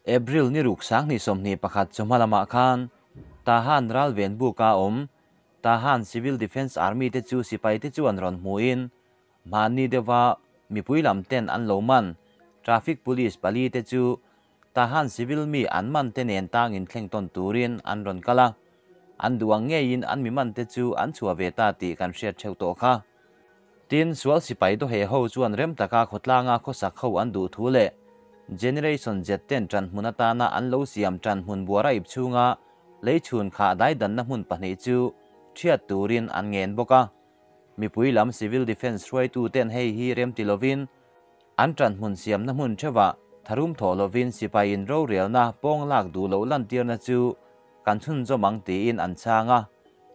April ni ruk 2021 chawhma lamah khan Tahan ralven buka awm Tahan Civil Defence Army te chu sipai te chuan rawn hmuhin mahni deuha mipui lam ten an lo man Traffic Police pali te chu Tahan Civil mi an man te nen tangin thleng tawn turin an rawn kal a, an duh ang ngeiin an mi man te chu an chhuah ve ta tih kan hriat theuh tawh kha. Tin, sual sipai dawheh ho chuan rem taka khawtlanga khawsak ho an duh thu leh Generation Z ten ṭanhmun atana an lo siam ṭanhmun buara ip chhunga lei chhun khah daidanna hmun pahnih chu ṭhiat turin an ngen bawk a. Mipui lam Civil Defence hruaitu ten hei hi rem ti lovin an ṭanhmun siamna hmun ṭheuhah tharum thawh lovin sipaiin rorelna pawng lak duh loh lantirna chu kan chhunzawm ang tiin an chhang a.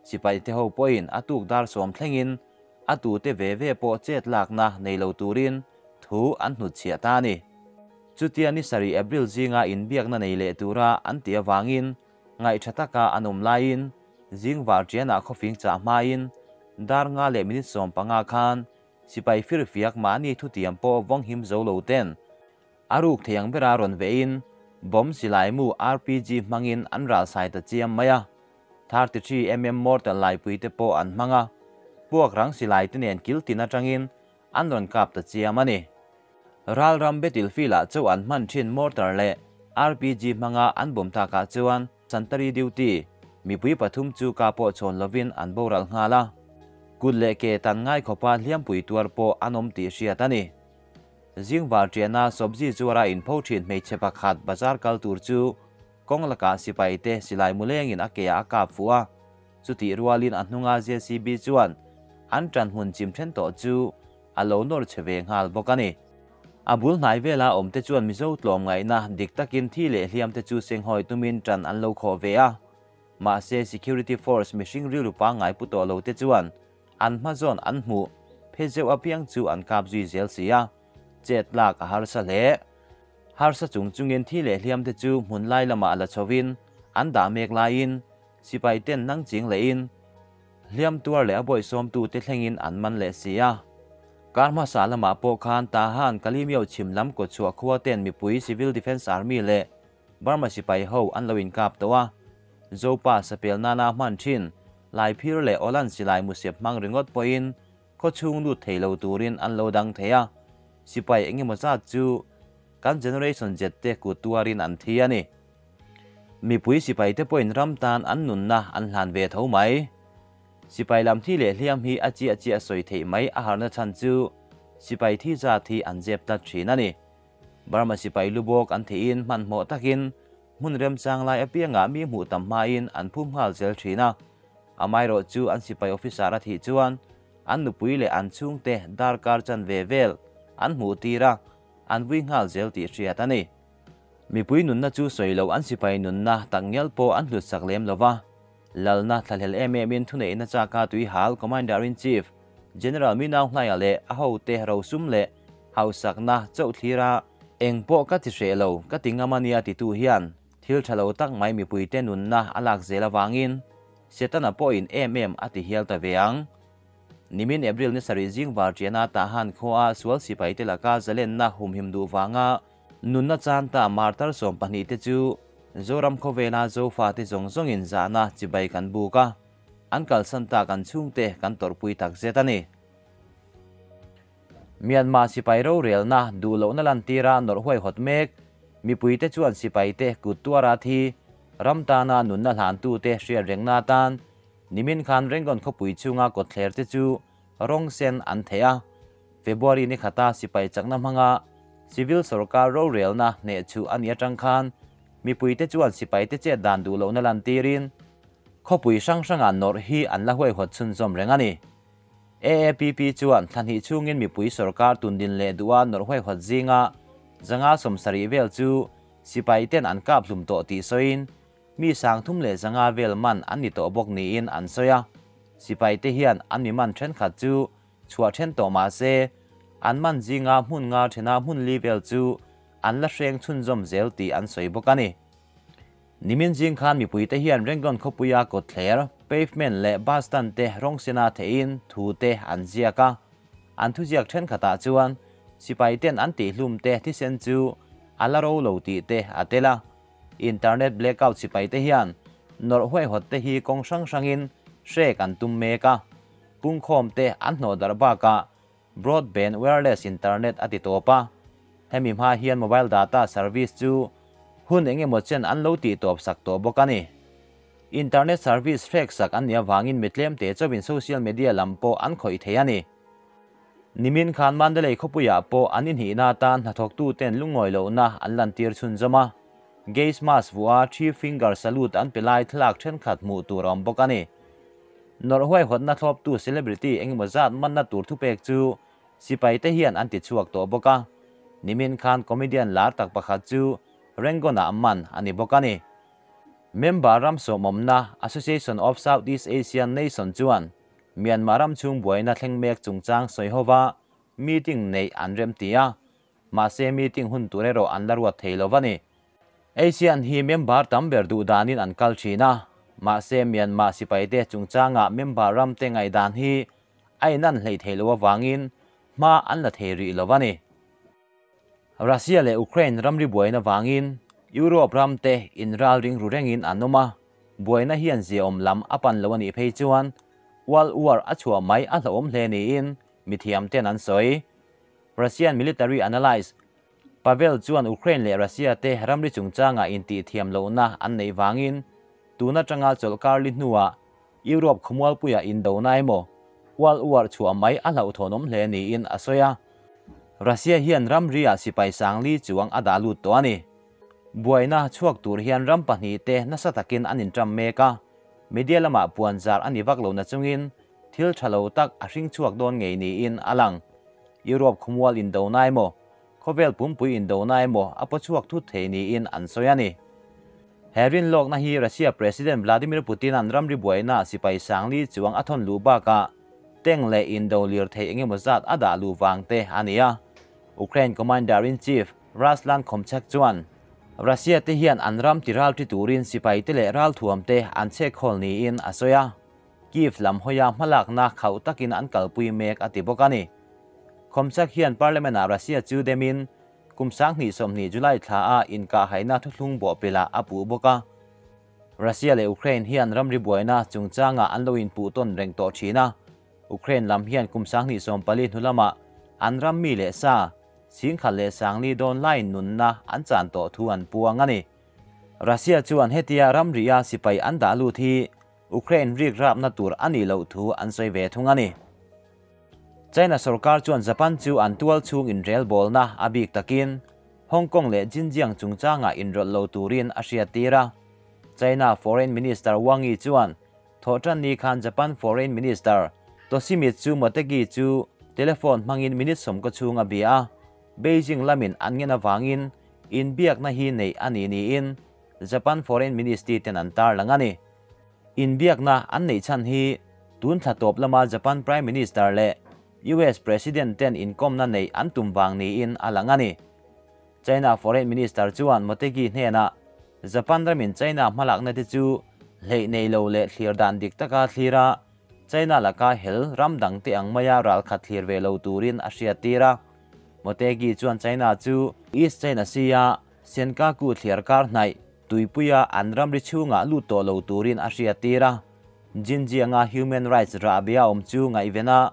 Sipaite ho pawhin a tuk dar sawm thlengin a tute ve ve pawh chet lakna nei lo turin thu an hnutchhiah ta a ni. Chutia ni sarih April zinga inbiakna nei leh tura an tih avangin ngaihṭha taka an awm laiin zing varṭianah khawfing chah hmain dar nga leh minute 15 khan sipai firfiak mahni thutiam pawh vawng him zo lo ten a ruk thei ang bera rawn vehin bomb silai mu RPG hmangin an ralsai ta chiam mai a. 33 mm mortar laipui te pawh an hmang a, puak rang silai te nen kil tin atangin an rawn kap ta chiam a ni. Ralram battlefield ah chauh an hman thin mortar leh RPG hmanga an bawm takah chuan santary duty mipui pathum chu ka pawh chhawn lovin an boral nghal a, kut leh ke tan ngai khawpa hliampui tuar pawh an awm tih hriat a ni. Zing varṭiana sobji zuara inpho thin hmeichhe pakhat bazar kal tur chu Kawng lakah sipaite silai mu lengin a keah a kap fuh a, chutih rualin a hnunga JCB chuan an ṭan hmun chim ṭhen tawh chu a lo nawr chhe ve nghal bawk a ni. A bul hnai vela awmte chuan Mizo tlawmngaihna dik takin thi leh hliamte chu senghawi tumin ṭan an lo khawh ve a, mahse security force mihring rilru pangngai pu tawh lote chuan an hma zawn an hmuh phe zeuh apiang chu an kap zui zel si a, chet lak a harsa hle. Harsa chung chungin thi leh hliamte chu hmun lai lamah la chhovin an dah mek laiin sipai ten nang ching lehin hliam tuar leh a bawihsawmtute thlengin an man leh si a. Kar hmasa lamah pawh khan Tahan Kalimio chhim lam kawtchhuah khua ten mipui Civil Defence Army leh Burma sipai ho an lo inkap tawh a. Zopa sapel nana hman thin Laiphir leh Awlan silai musep hmang ringawt pawhin khaw chhung lut thei lo turin an lo dang thei a, sipai eng emaw zat chu kan Generation Z te kut tuarin an thi a ni. Mipui sipai te pawhin ram tan an nunna an hlan ve tho mai. Sipai lam thi leh hliam hi a chiah chiah sawi theih mai a harna chhan chu sipai thi zat hi an zep tlat thin a ni. Burma sipai lu bawk an thihin hmanhmawh takin hmun remchang lai apiangah mi hmuh tam hmain an phum nghal zel thin a. Amaherawh chu an sipai officer a thih chuan an nupui leh an chhungte darkar chanve vel an hmuh tir a, an vui nghal zel tih hriat a ni. Mipui nunna chu sawi loh an sipai nunna tak ngial pawh an hlut sak lem lo va. Lalna thlahlel em emin thuneihna chaka tuihal Commander-in-Chief General Minau Hlaia leh a hote rosum leh hausakna chauh thlira eng pawh ka ti hreh lo ka ti ngam a nia titu hian thil tha lo tak mai mipuite nunna a lak zel avangin Setana pawhin em em a ti hial ta ve ang. Nimin April ni sarih zing varṭiana Tahan khuaa sual sipaite laka zalenna humhim duh vanga nunna chan ta martar 12 te chu Zoram khawvela Zofate zawng zawngin zahna chibai kan buk a, an kalsan tak an chhungte kan tawrhpui takzet a ni. Myanmar sipai rorelna duh lohna lantira nawrh huaihawt mek, mipuite chuan sipaite kut tuara thi, ram tana nunna hlantute hriat rengna atan nimin khan Rangoon khawpui chhunga kawtthlerte chu rawng sen an theh a. February ni khata sipai chakna hmanga civil sorkar rorelna hneh chhuh a nih atang khan mipuite chuan sipaite chet dan duh lohna lantirin khawpui hrang hranga nawrh hi an la huaihawt chhunzawm reng a ni. AAPP chuan thla hnih chhungin mipui sorkar tundin leh duha nawrh huaihawt zinga 170 vel chu sipai ten an kap hlum tawh tih sawiin mi 305 vel man an ni tawh bawk niin an sawi a. Sipai te hian an mi man thenkhat chu chhuah then tawh mah se an man zinga hmun nga thena hmun li vel chu an la hreng chhunzawm zel tih an sawi bawk a ni. Nimin zing khan mipuite hian Rangoon khawpuia kawtthler, pavement leh bus stand te rawng sena theihin thu te an ziak a. An thuziak thenkhatah chuan sipai ten an tihhlum te thisen chu a la ro lo tih te a tel a. Internet blackout sipaite hian nawrh huaihawtte hi kawng hrang hrangin hrek an tum mek a, pungkhawmte an hnawh darh bakah broadband wireless internet a ti tawp a. Hemi hma hian mobile data service chu hun eng emaw chen an lo tih tawp sak tawh bawk a ni. Internet service hrek sak an nih avangin mi tlemte chauhin social media lam pawh an khawih thei a ni. Nimin khan Mandalay khawpuiah pawh an inhihna atan hnathawktuten lungawi lohna an lantir chhunzawm a. Gays mask vuah a three finger salute an pe lai thlalak thenkhat hmuh tur a awm bawk a ni. Nawrh huaihawtna thlawptu celebrity engemaw zat manna tur thupek chu sipaite hian an ti chhuak tawh bawk a. Nimin khan comedian lar tak pakhat chu Rangoon-ah man a ni bawk a ni. Member ram sawmawmna Association of Southeast Asian Nation chuan Myanmar ram chhung buaina thleng mek chungchang sawi hova meeting neih an rem ti a, mahse meeting hun tur erawh an la ruat thei lo va ni. Asian hi member tam ber duh danin an kal thin a, mahse Myanmar sipaite chungchanga member ramte ngaihdan hi a inan hleih theih loh avangin hma an la thei rih lo va ni. Russia leh Ukraine ramri buaina vangin Europe ramte inralring ru rengin an awm a, buaina hian ziaawm lam a pan lo a nih phei chuan World War a chhuah mai a hlauhawm hle niin mithiamten an sawi. Russian military analyst Pavel chuan Ukraine leh Russia te ramri chungchanga intihthiam lohna an neih vangin tun atanga chawlhkar li hnuah Europe khawmualpuia indona emaw World War chhuah mai a hlauhthawnawm hle niin a sawi a. Russia hian ramri-ah sipai sangli chuang a dah lut tawh a ni. Buaina chhuak tur hian ram pahnihte nasa takin an inṭam mek a, media lamah puan zar a ni vak lo nachungin thil ṭha lo tak a hring chhuak dawn ngei niin a lang. Europe khawmual indona emaw, khawvel pumpui indona emaw a paw chhuak thut thei niin an sawi a ni. He rinlawkna hi Russia President Vladimir Putin-a'n ramri buaina sipai sangli chuang a thawn luh bakah tank leh indo lirthei engemaw zat a dah luh vang te a ni a. Ukraine Commander-in-Chief Ruslan Khomchak chuan Russia te hian an ram ti ralṭi turin sipai te leh ralthuam te an chhek khawl niin a sawi a. Kyiv lam hawia hmalakna khauh takin an kalpui mek a ti bawk a ni. Khomchak hian Parliament-ah Russia chu demin Kum 2020 July thla a inkahhaihna thuthlung bawhpelh ah a puh bawk a. Russia leh Ukraine hian ramri buaina chungchangah an lo inpuh tawn reng tawh thin a. Ukraine lam hian kum 2014 hnu lamah an ram mi leh sa, singkhat leh sangli dawn laiin nunna an chan tawh thu an puang a ni. Russia chuan hetia ramri-a sipai an dah lut hi Ukraine rik rapna tur a nih loh thu an sawi ve thung a ni. China sorkar chuan Japan chu an tual chhung inrelbawlna a bik takin Hong Kong leh Xinjiang chungchangah inrawlh lo turin a hriattir a. China Foreign Minister Wang Yi chuan thawhtanni khan Japan Foreign Minister Toshimitsu Motegi chu telephone hmangin minute sawmkaw chhung a bia a. Beijing lamin an ngen avangin inbiakna hi neih a ni niin Japan Foreign Ministry ten an tarlang a ni. Inbiakna an neih chhan hi tun thla tawp lama Japan Prime Minister leh US President ten inkawmna neih an tum vang niin a lang a ni. China Foreign Minister chuan Motegi hnenah Japan ramin China hmalakna te chu hleih nei lo leh thlir dan dik taka thlir a, China laka hel ram dang te ang maia ralkhat thlir ve lo turin a hriattir a. Motegi chuan China chu East China Sea-a Senkaku thliar kar hnaih Tuipuia an ramri chhungah lut tawh lo turin a hriattir a. Xinjiang-a human rights rahbia awm chu ngaihven a,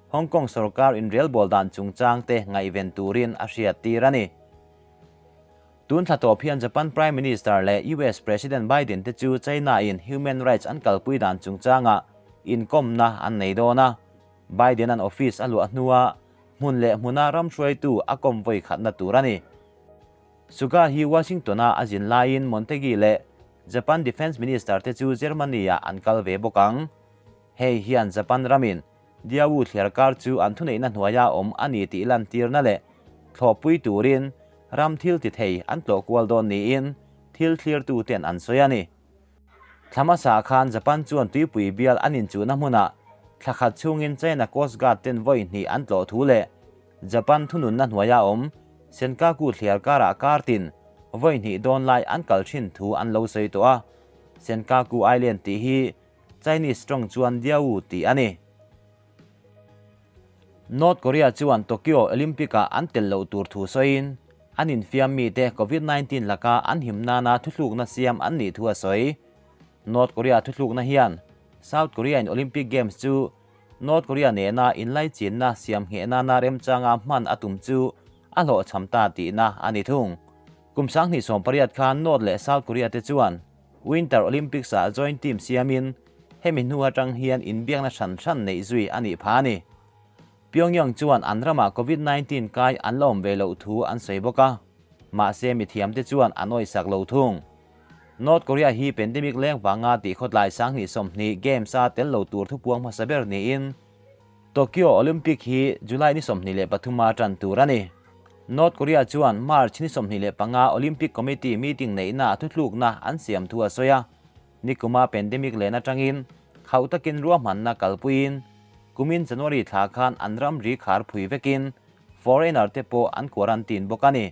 Hong Kong sorkar inrelbawl dan chungchang te ngaihven turin a hriattir a ni. Tun thla tawp hian Japan Prime Minister leh US President Biden te chu China-in human rights an kalpui dan chungchangah inkawmna an nei dawn a. Biden-a'n office a luah hnua hmun leh hmuna ram hruaitu a kawm vawi khatna tur a ni. Suga hi Washington-a a zin laiin Montegi leh Japan Defence Minister te chu Germany-ah an kal ve bawk ang. Hei hian Japan ramin Diawu thliarkar chu an thuneihna hnuaia awm a ni tih lantirna leh thlawhpui turin ram thil ti thei an tlawh kual dawn niin thil thlirtuten an sawi a ni. Thla hmasa khan Japan chuan tuipui bial an inchuhna hmunah thla khat chhungin China Coast Guard ten vawi hnih an tlawh thu leh Japan thununna hnuaia awm Senkaku thliar karah kar tin vawi hnih dawn lai an kal thin thu an lo sawi tawh a, Senkaku Island tih hi Chinese tawng chuan Diaoyu tih a ni. North Korea chuan Tokyo Olympic-ah an tel loh tur thu sawiin An infiam mite Covid 19 laka an him nana thuthlukna siam an nih thu a sawi. North Korea thuthlukna hian South Korea in Olympic Games chu North Korea nena inlaichinna siam ngheh nana remchanga hman a tum chu a hlawhchham ta tihna a ni thung. Kum 2018 khan North leh South Korea te chuan Winter Olympics ah joint team siamin hemi hnu atang hian inbiakna hran hran neih zui a nih phah a ni. Pyongyang chuan an ramah Covid 19 kai an la awm ve loh thu an sawi bawk a, mahse mithiamte chuan an awisak lo thung. North Korea hi pandemic leng vanga tih khawtlai 2020 Games a tel lo tur thupuang hmasa ber niin Tokyo Olympic hi July ni 23 a tan tur a ni. North Korea chuan March ni 25 Olympic Committee meeting neihna thuthlukna an siam thu a sawi a, nikuma pandemic len atangin khauh takin ruahmanna kalpuiin kumin January thla khan an ram ri khar phui vekin foreigner te pawh an quarantine bawk a ni.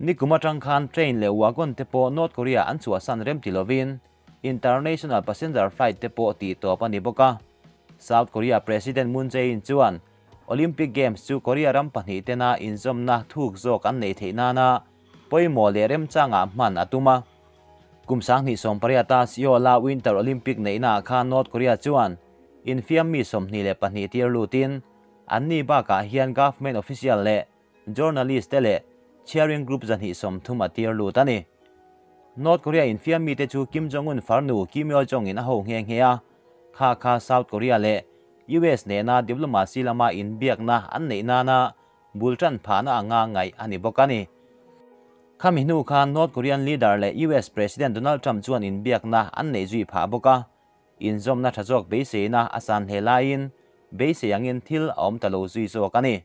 Nikuma tang khan train leh wagon te pawh North Korea an chhuahsan rem ti lovin international passenger flight te pawh tih tawp a ni bawk a. South Korea President Moon Jae-in chuan Olympic Games chu Korea ram pahnih tena inzawmna thuk zawk an neih theih nana pawimawh leh remchangah hman a tum a. Kum 2018 Seoul a Winter Olympic neihna ah khan North Korea chuan infiam mi 22 tir lutin an ni bakah hian government official leh journalist te leh cheering group 130 a tir lut a ni. North Korea infiam mi te chu Kim Jong-un farnu Kim Yo-jong in a ho nghe nghe a, kha kha South Korea leh US nena diplomacy lama inbiakna an neih nana bul tan phahna anga ngaih a ni bawk a ni. Khami hnu khan North Korean leader leh US President Donald Trump chuan inbiakna an neih zui phah bawk a, inzawmna tha zawk beiseina a san hle laiin beisei angin thil a awm ta lo zui zawk a ni.